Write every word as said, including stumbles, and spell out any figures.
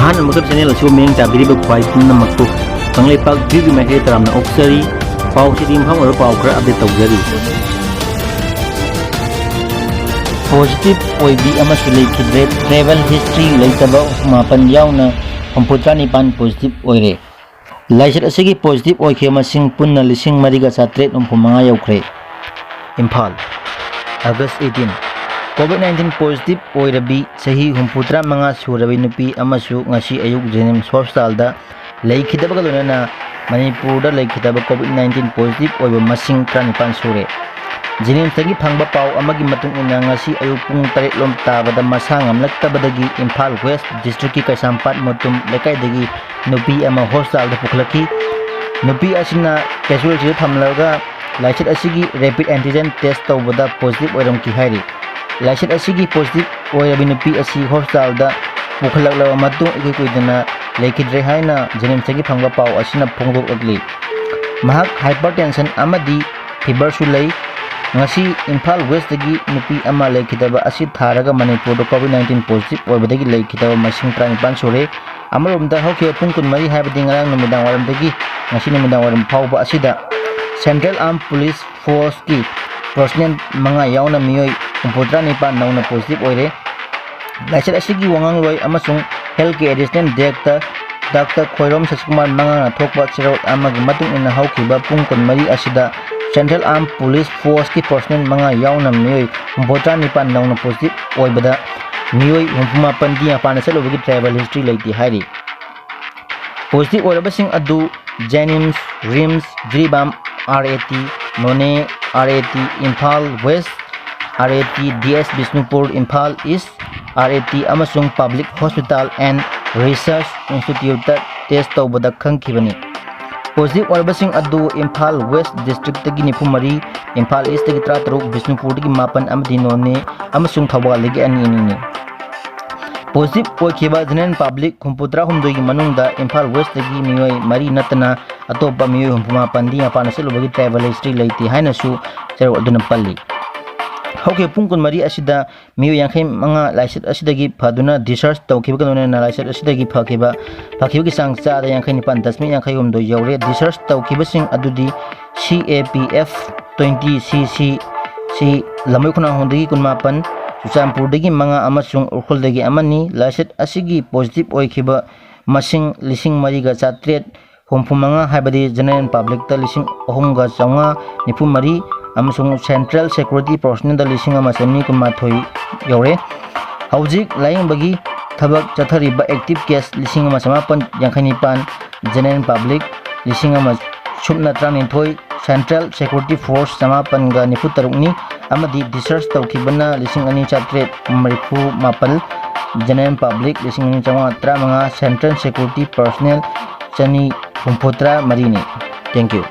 ꯑꯍꯥꯟꯕ ꯃꯛꯇꯗ ꯆꯦꯅꯦꯜ ꯑꯁꯤꯕꯨ ꯃꯤꯠꯌꯦꯡ ꯆꯥꯕꯤꯔꯤꯕ ꯈ꯭ꯋꯥꯏ ꯄꯨꯝꯅꯃꯛꯄꯨ ꯀꯪꯂꯩꯄꯥꯛ ꯚꯤꯌꯨꯒꯤ ꯃꯥꯏꯀꯩꯗ ꯇꯔꯥꯝꯅ ꯑꯣꯛꯆꯔꯤ꯫ ꯄꯥꯎ ꯁꯤꯗꯤ ꯃꯐꯝ ꯑꯣꯏꯕ ꯄꯥꯎ ꯈꯔ ꯑꯞꯗꯦꯠ ꯇꯧꯖꯔꯤ꯫ ꯄꯣꯖꯤꯇꯤꯚ ꯑꯣꯏꯕꯤ ꯑꯃꯁꯨ ꯂꯩꯈꯤꯗ꯭ꯔꯦ꯫ ꯇ꯭ꯔꯦꯚꯦꯜ ꯍꯤꯁꯇ꯭ꯔꯤ ꯂꯩꯇꯕ ꯃꯥꯄꯟ ꯌꯥꯎꯅ ꯍꯨꯝꯐꯨꯇꯔꯥ ꯅꯤꯄꯥꯟ ꯄꯣꯖꯤꯇꯤꯚ ꯑꯣꯏꯔꯦ꯫ ꯂꯥꯏꯆꯠ ꯑꯁꯤꯒꯤ ꯄꯣꯖꯤꯇꯤꯚ ꯑꯣꯏꯈꯤꯕ ꯃꯁꯤꯡ ꯄꯨꯟꯅ ꯂꯤꯁꯤꯡ ꯃꯔꯤꯒ ꯆꯥꯇ꯭ꯔꯦꯠ ꯍꯨꯝꯐꯨ ꯃꯉꯥ ꯌꯧꯈ꯭ꯔꯦ꯫ ꯏꯝꯐꯥꯜ, ꯑꯥꯒꯁ ꯑꯩꯠꯇꯤꯟ, ꯀꯣꯚꯤꯗ ꯅꯥꯏꯟꯇꯤꯟ ꯄꯣꯖꯤꯇꯤꯚ ꯑꯣꯏꯔꯕꯤ ꯆꯍꯤ ꯍꯨꯝꯐꯨꯇꯔꯥ ꯃꯉꯥ ꯁꯨꯔꯕꯤ ꯅꯨꯄꯤ ꯑꯃꯁꯨ ꯉꯁꯤ ꯑꯌꯨꯛ ꯖꯦꯅꯤꯝꯁ ꯍꯣꯁꯄꯤꯇꯥꯜꯗ ꯂꯩꯈꯤꯗꯕꯒ ꯂꯣꯏꯅꯅ ꯃꯅꯤꯄꯨꯔꯗ ꯂꯩꯈꯤꯗꯕ ꯀꯣꯚꯤꯗ ꯅꯥꯏꯟꯇꯤꯟ ꯄꯣꯖꯤꯇꯤꯚ ꯑꯣꯏꯕ ꯃꯁꯤꯡ ꯇꯔꯥꯅꯤꯄꯥꯟ ꯁꯨꯔꯦ꯫ ꯖꯦꯅꯤꯝꯁꯇꯒꯤ ꯐꯪꯕ ꯄꯥꯎ ꯑꯃꯒꯤ ꯃꯇꯨꯡ ꯏꯟꯅ, ꯉꯁꯤ ꯑꯌꯨꯛ ꯄꯨꯡ ꯇꯔꯦꯠ ꯂꯣꯝ ꯇꯥꯕꯗ ꯃꯁꯥ ꯉꯝꯂꯛꯇꯕꯗꯒꯤ ꯏꯝꯐꯥꯜ ꯋꯦꯁ ꯗꯤꯁꯇ꯭ꯔꯤꯛꯀꯤ ꯀꯩꯁꯥꯝꯄꯥꯠ ꯃꯣꯇꯨꯝ ꯂꯩꯀꯥꯏꯗꯒꯤ ꯅꯨꯄꯤ ꯑꯃ ꯍꯣꯁꯄꯤꯇꯥꯜꯗ ꯄꯨꯈꯠꯂꯛꯈꯤ꯫ ꯅꯨꯄꯤ ꯑꯁꯤꯅ ꯀꯦꯖꯨꯋꯦꯜꯇꯤꯗ ꯊꯝꯂꯒ ꯂꯥꯏꯆꯠ ꯑꯁꯤꯒꯤ ꯔꯦꯄꯤꯗ ꯑꯦꯟꯇꯤꯖꯦꯟ ꯇꯦꯁ ꯇꯧꯕꯗ ꯄꯣꯖꯤꯇꯤꯚ ꯑꯣꯏꯔꯝꯈꯤ ꯍꯥꯏꯔꯤ꯫ ꯂꯥꯏꯆꯠ ꯑꯁꯤꯒꯤ ꯄꯣꯖꯤꯇꯤꯚ ꯑꯣꯏꯔꯕꯤ ꯅꯨꯄꯤ ꯑꯁꯤ ꯍꯣꯁꯄꯤꯇꯥꯜꯗ ꯄꯨꯈꯠꯂꯛꯂꯕ ꯃꯇꯨꯡ ꯏꯀꯨꯏ ꯀꯨꯏꯗꯅ ꯂꯩꯈꯤꯗ꯭ꯔꯦ ꯍꯥꯏꯅ ꯖꯦꯅꯤꯝꯁꯇꯒꯤ ꯐꯪꯕ ꯄꯥꯎ ꯑꯁꯤꯅ ꯐꯣꯡꯗꯣꯛꯂꯛꯂꯤ꯫ ꯃꯍꯥꯛ ꯍꯥꯏꯄꯔꯇꯦꯟꯁꯟ ꯑꯃꯗꯤ ꯐꯤꯚꯔꯁꯨ ꯂꯩ꯫ ꯉꯁꯤ ꯏꯝꯐꯥꯜ ꯋꯦꯁꯇꯒꯤ ꯅꯨꯄꯤ ꯑꯃ ꯂꯩꯈꯤꯗꯕ ꯑꯁꯤ ꯊꯥꯔꯒ ꯃꯅꯤꯄꯨꯔꯗ ꯀꯣꯚꯤꯗ ꯅꯥꯏꯟꯇꯤꯟ ꯄꯣꯖꯤꯇꯤꯚ ꯑꯣꯏꯕꯗꯒꯤ ꯂꯩꯈꯤꯗꯕ ꯃꯁꯤꯡ ꯇꯔꯥꯅꯤꯄꯥꯟ ꯁꯨꯔꯦ꯫ ꯑꯃꯔꯣꯝꯗ ꯍꯧꯈꯤꯕ ꯄꯨꯡ ꯀꯨꯟꯃꯔꯤ, ꯍꯥꯏꯕꯗꯤ ꯉꯔꯥꯡ ꯅꯨꯃꯤꯗꯥꯡ ꯋꯥꯏꯔꯝꯗꯒꯤ ꯉꯁꯤ ꯅꯨꯃꯤꯗꯥꯡ ꯋꯥꯏꯔꯝ ꯐꯥꯎꯕ ꯑꯁꯤꯗ ꯁꯦꯟꯇ꯭ꯔꯦꯜ ꯑꯥꯔꯝ ꯄꯨꯂꯤꯁ ꯐꯣꯔꯁꯀꯤ ꯄꯔꯁꯅꯦꯜ ꯃꯉꯥ ꯌꯥꯎꯅ ꯃꯤꯑꯣꯏ ꯍꯨꯝꯐꯨꯇꯔꯥ ꯅꯤꯄꯥꯟ ꯅꯧꯅ ꯄꯣꯖꯤꯇꯤꯚ ꯑꯣꯏꯔꯦ꯫ ꯂꯥꯏꯆꯠ ꯑꯁꯤꯒꯤ ꯋꯥꯉꯥꯡꯂꯣꯏ ꯑꯃꯁꯨꯡ ꯍꯦꯜꯊꯀꯤ ꯑꯦꯗꯤꯁꯅꯦꯜ ꯗꯤꯔꯦꯛꯇꯔ ꯗꯥꯛꯇꯔ ꯈꯣꯏꯔꯣꯝ ꯁꯁꯤꯀꯨꯃꯥꯔ ꯃꯉꯥꯅ ꯊꯣꯛꯄ ꯆꯦꯔꯣꯜ ꯑꯃꯒꯤ ꯃꯇꯨꯡ ꯏꯟꯅ, ꯍꯧꯈꯤꯕ ꯄꯨꯡ ꯀꯨꯟꯃꯔꯤ ꯑꯁꯤꯗ ꯁꯦꯟꯇ꯭ꯔꯦꯜ ꯑꯥꯔꯝ ꯄꯨꯂꯤꯁ ꯐꯣꯔꯁꯀꯤ ꯄꯔꯁꯅꯦꯜ ꯃꯉꯥ ꯌꯥꯎꯅ ꯃꯤꯑꯣꯏ ꯍꯨꯝꯐꯨꯇꯔꯥ ꯅꯤꯄꯥꯟ ꯅꯧꯅ ꯄꯣꯖꯤꯇꯤꯚ ꯑꯣꯏꯕꯗ ꯃꯤꯑꯣꯏ ꯍꯨꯝꯐꯨ ꯃꯥꯄꯟꯗꯤ ꯃꯄꯥꯟꯗ ꯆꯠꯂꯨꯕꯒꯤ ꯇ꯭ꯔꯥꯏꯕꯦꯜ ꯍꯤꯁꯇ꯭ꯔꯤ ꯂꯩꯇꯦ ꯍꯥꯏꯔꯤ꯫ ꯄꯣꯖꯤꯇꯤꯚ ꯑꯣꯏꯔꯕꯁꯤꯡ ꯑꯗꯨ JNIMS, RIMS, Jiribam, R A T, Noney, R A T, Imphal west, R A T, D S Bishnupur, Imphal east, R A T ꯑꯃꯁꯨꯡ ꯄꯕ꯭ꯂꯤꯛ ꯍꯣꯁꯄꯤꯇꯥꯜ ꯑꯦꯟ ꯔꯤꯁꯔꯁ ꯏꯟꯁꯇꯤꯇ꯭ꯌꯨꯠꯇ ꯇꯦꯁ ꯇꯧꯕꯗ ꯈꯪꯈꯤꯕꯅꯤ꯫ ꯄꯣꯖꯤꯇꯤꯚ ꯑꯣꯏꯔꯕꯁꯤꯡ ꯑꯗꯨ ꯏꯝꯐꯥꯜ ꯋꯦꯁ ꯗꯤꯁꯇ꯭ꯔꯤꯛꯇꯒꯤ ꯅꯤꯐꯨ ꯃꯔꯤ, ꯏꯝꯐꯥꯜ ꯏꯁꯇꯒꯤ ꯇꯔꯥꯇꯔꯨꯛ, ꯕꯤꯁꯅꯨꯄꯨꯔꯗꯒꯤ ꯃꯥꯄꯟ ꯑꯃꯗꯤ ꯅꯣꯅꯦ ꯑꯃꯁꯨꯡ ꯊꯧꯕꯥꯜꯗꯒꯤ ꯑꯅꯤ ꯑꯅꯤꯅꯤ꯫ ꯄꯣꯖꯤꯇꯤꯚ ꯑꯣꯏꯈꯤꯕ ꯖꯦꯅꯔꯦꯜ ꯄꯕ꯭ꯂꯤꯛ ꯍꯨꯝꯐꯨꯇꯔꯥꯍꯨꯝꯗꯣꯏꯒꯤ ꯃꯅꯨꯡꯗ ꯏꯝꯐꯥꯜ ꯋꯦꯁꯇꯒꯤ ꯃꯤꯑꯣꯏ ꯃꯔꯤ ꯅꯠꯇꯅ ꯑꯇꯣꯞꯄ ꯃꯤꯑꯣꯏ ꯍꯨꯝꯐꯨ ꯃꯥꯄꯟꯗꯤ ꯃꯄꯥꯟꯗ ꯆꯠꯂꯨꯕꯒꯤ ꯇ꯭ꯔꯥꯏꯕꯦꯜ ꯍꯤꯁꯇ꯭ꯔꯤ ꯂꯩꯇꯦ ꯍꯥꯏꯅꯁꯨ ꯆꯦꯔꯣꯜ ꯑꯗꯨꯅ ꯄꯜꯂꯤ꯫ ꯍꯧꯈꯤꯕ ꯄꯨꯡ ꯀꯨꯟꯃꯔꯤ ꯑꯁꯤꯗ ꯃꯤꯑꯣꯏ ꯌꯥꯡꯈꯩ ꯃꯉꯥ ꯂꯥꯏꯆꯠ ꯑꯁꯤꯗꯒꯤ ꯐꯗꯨꯅ discharge ꯇꯧꯈꯤꯕꯒ ꯂꯣꯏꯅꯅ ꯂꯥꯏꯆꯠ ꯑꯁꯤꯗꯒꯤ ꯐꯈꯤꯕ ꯐꯈꯤꯕꯒꯤ ꯆꯥꯡ ꯆꯥꯗ ꯌꯥꯡꯈꯩ ꯅꯤꯄꯥꯟ ꯗꯁꯃꯤꯛ ꯌꯥꯡꯈꯩ ꯍꯨꯝꯗꯣꯏ ꯌꯧꯔꯦ꯫ Discharge ꯇꯧꯈꯤꯕꯁꯤꯡ ꯑꯗꯨꯗꯤ C A P F twenty, C C C ꯂꯝꯕꯣꯏ ꯈꯣꯡꯅꯥꯡꯍꯣꯡꯗꯒꯤ ꯀꯨꯟꯃꯥꯄꯟ, ꯆꯨꯔꯆꯥꯟꯄꯨꯔꯗꯒꯤ ꯃꯉꯥ ꯑꯃꯁꯨꯡ ꯎꯈ꯭ꯔꯨꯜꯗꯒꯤ ꯑꯃꯅꯤ꯫ ꯂꯥꯏꯆꯠ ꯑꯁꯤꯒꯤ positive ꯑꯣꯏꯈꯤꯕ ꯃꯁꯤꯡ ꯂꯤꯁꯤꯡ ꯃꯔꯤꯒ ꯆꯥꯇ꯭ꯔꯦꯠ ꯍꯨꯝꯐꯨ ꯃꯉꯥ, ꯍꯥꯏꯕꯗꯤ general publicꯇ ꯂꯤꯁꯤꯡ ꯑꯍꯨꯝꯒ ꯆꯥꯝꯃꯉꯥ ꯅꯤꯐꯨ ꯃꯔꯤ ꯑꯃꯁꯨꯡ central security personnelꯗ ꯂꯤꯁꯤꯡ ꯑꯃ ꯆꯅꯤ ꯀꯨꯟꯃꯥꯊꯣꯏ ꯌꯧꯔꯦ꯫ ꯍꯧꯖꯤꯛ ꯂꯥꯌꯦꯡꯕꯒꯤ ꯊꯕꯛ ꯆꯠꯊꯔꯤꯕ active case ꯂꯤꯁꯤꯡ ꯑꯃ ꯆꯃꯥꯄꯟ ꯌꯥꯡꯈꯩ ꯅꯤꯄꯥꯟ, general public ꯂꯤꯁꯤꯡ ꯑꯃ ꯁꯨꯞꯅ ꯇꯔꯥꯅꯤꯊꯣꯏ, central security force ꯆꯃꯥꯄꯟꯒ ꯅꯤꯐꯨ ꯇꯔꯨꯛꯅꯤ ꯑꯃꯗꯤ discharge ꯇꯧꯈꯤꯕꯅ ꯂꯤꯁꯤꯡ ꯑꯅꯤ ꯆꯥꯇ꯭ꯔꯦꯠ ꯃꯔꯤꯐꯨ ꯃꯥꯄꯟ, general public ꯂꯤꯁꯤꯡ ꯑꯅꯤ ꯆꯥꯝꯃꯉꯥ ꯇꯔꯥꯃꯉꯥ, central security personnel ꯆꯅꯤ ꯍꯨꯝꯐꯨꯇꯔꯥ ꯃꯔꯤꯅꯤ꯫ Thank you꯫